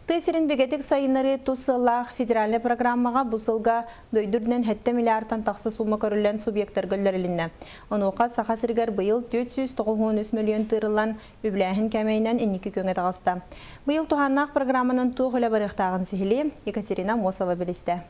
Тыа сирин бигэтик сайыннарыы тус сыаллаах федеральнай программаҕа бу сылга дойду үрдүнэн 7 миллиардтан тахса суума көрүллэн субъектарга үллэрилиннэ. Онуоха Саха сиригэр быйыл 493 мөлүйүөн тыырыллан, үбүлээһин кээмэйинэн инники күөҥҥэ таҕыста. Быйыл туһааннаах программанан туох үлэ барыахтааҕын сиһилии Екатерина Аммосова билистэ.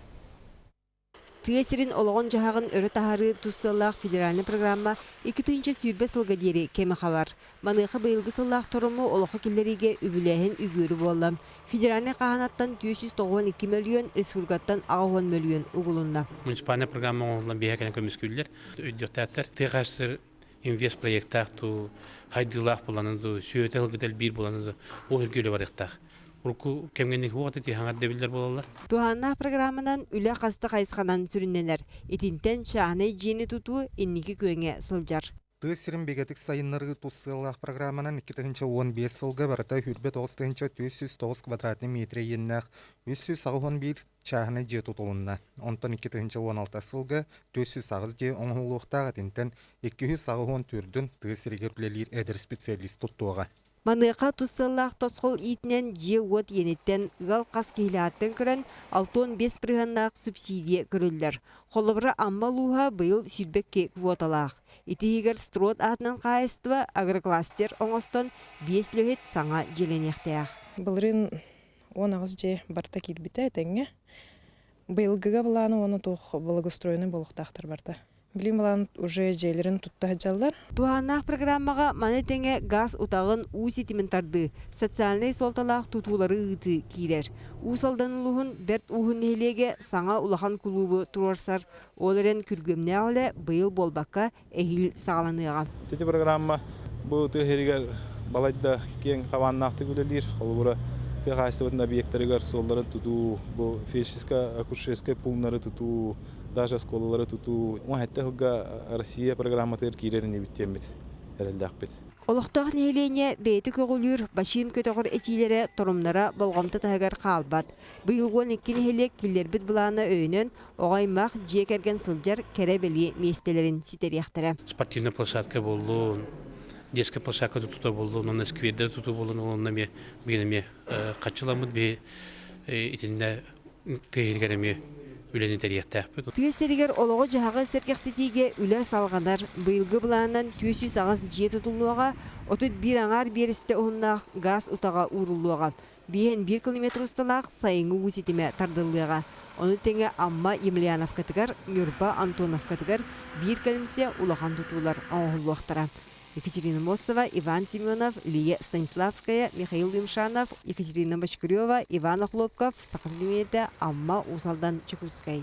Тыа сирин олоҕун-дьаһаҕын өрө таһаарыы тус сыаллаах федеральнай программа 2020 сылга диэри кэми хабар. Маныаха быйылгы сыллаах торуму олоххо киллэриигэ үбүлээһин үгүөрү буолла. Федеральнай хаһаанаттан 492 мөлүйүөн, республикаттан 80 мөлүйүөн угулунна. Муниципальнай программа оҥоһуллан биэһэ кэлэн көмүскүүллэр. Өйдүөхтээхтэр. Тыа хаһаайыстыбатыгар инвест проектаах дуу, хайдыылаах буланы дуу, сүөтэ ылгыта элбиир буланы дуу, ол үргү үлэ барыахтаах. Урукку кэмҥэ уох ити хаҥар дэбиллэр буолаллар. Туһааннаах программанан үлэ хаста хайысханан сүрүннэнэр. Итинтэн чааһынай дьиэни тутуу инники күөҥҥэ сылдьар. Тыа сирин бигэтик сайыннарыы тус сыаллаах программанан 2015 сылга барыта 29 409 квадратный метр иэннээх 381 чааһынай дьиэ тутулунна. Онтон 2016 сылга 408 дьиэ оҥоһуллуохтаах итинтэн 284-н тыа сиригэр үлэлиир эдэр специалист туттуоҕа. Маныаха тус сыаллаах тосхол иитинэн дьиэ-уот иэниттэн ыал хас киһилээҕиттэн көрөн 65 бырыһыаннаах субсидия көрүллэр. Холобура, Амма улууһа быйыл 22 квоталаах. Ити иһигэр Строд аатынан хаһаайыстыба агрокластер оҥостон биэс үлэһит саҥа дьиэлэниэхтээх. Былырыын 18 дьиэ барыта киирбитэ этэҥҥэ. Быйылгыга былааны уонна туох благоустроенный буолуохтаахтар барыта. Билим балаан уже дьиэлэрин тутта сылдьаллар. Туһааннаах программаҕа маны тэҥэ газ утаҕын, уу ситимин тардыы, социальнай суолталаах тутуулары ыытыы киирэр. Уус Алдан улууһун Бэрт Ууһун нэһилиэгэ саҥа улахан кулуубу туруорсар. Ол эрэн күргүөмнээх үлэ быйыл буолбакка, эһиил саҕаланыаҕа. Ити программа бу тыа сиригэр балайда киэҥ хабааннаахтык үлэлиир. Холобура, тыа хаһаайыстыбатын объектарыгар суолларын тутуу, бу фельдшерско-акушерскай пууннары тутуу, даже оскуолалары тутуу уон сылга Россия программатыгар киирэр инибит диэммит эрэллээхпит. Олохтоох нэһилиэнньэ бэйэтэ көҕүлүүр, бачыым көтөҕөр этиилэрэ, торумнара болҕомто таһыгар хаалбат. Быйыл 12 нэһилиэк киллэрбит былаана өйөнөн, оҕо-аймах, дьиэ кэргэн сылдьар кэрэ-бэлиэ миэстэлэрин ситэриэхтэрэ. Спортивная площадка буоллун, детская площадка тутуута буоллун, онно сквердэр тутуу буоллун, онно эмиэ биир эмиэ хаччыламмыт биһи итиннэ тыа иһигэр эмиэ үлэни тэрийиэхтээхпит. Тыа сиригэр олоҕу-дьаһаҕы сэргэхситиигэ үлэ салҕанар. Быйылгы былаанынан 408 дьиэ тутуллуоҕа, 31 аҥаар биэрэстэ уһуннаах гаас утаҕа ууруллуоҕа. Биэһин биир километр усталаах сайыҥҥы уу ситимэ тардыллыаҕа. Ону тэҥэ Амма Емельяновкатыгар, Ньурба Антоновкатыгар биир кэлимсэ улахан тутуулар оҥоһуллуохтара. Екатерина Мостова, Иван Семенов, Лия Станиславская, Михаил Юмшанов, Екатерина Бочкарева, Иван Охлопков, Саха Амма, Уус Алдан, Чекутскай.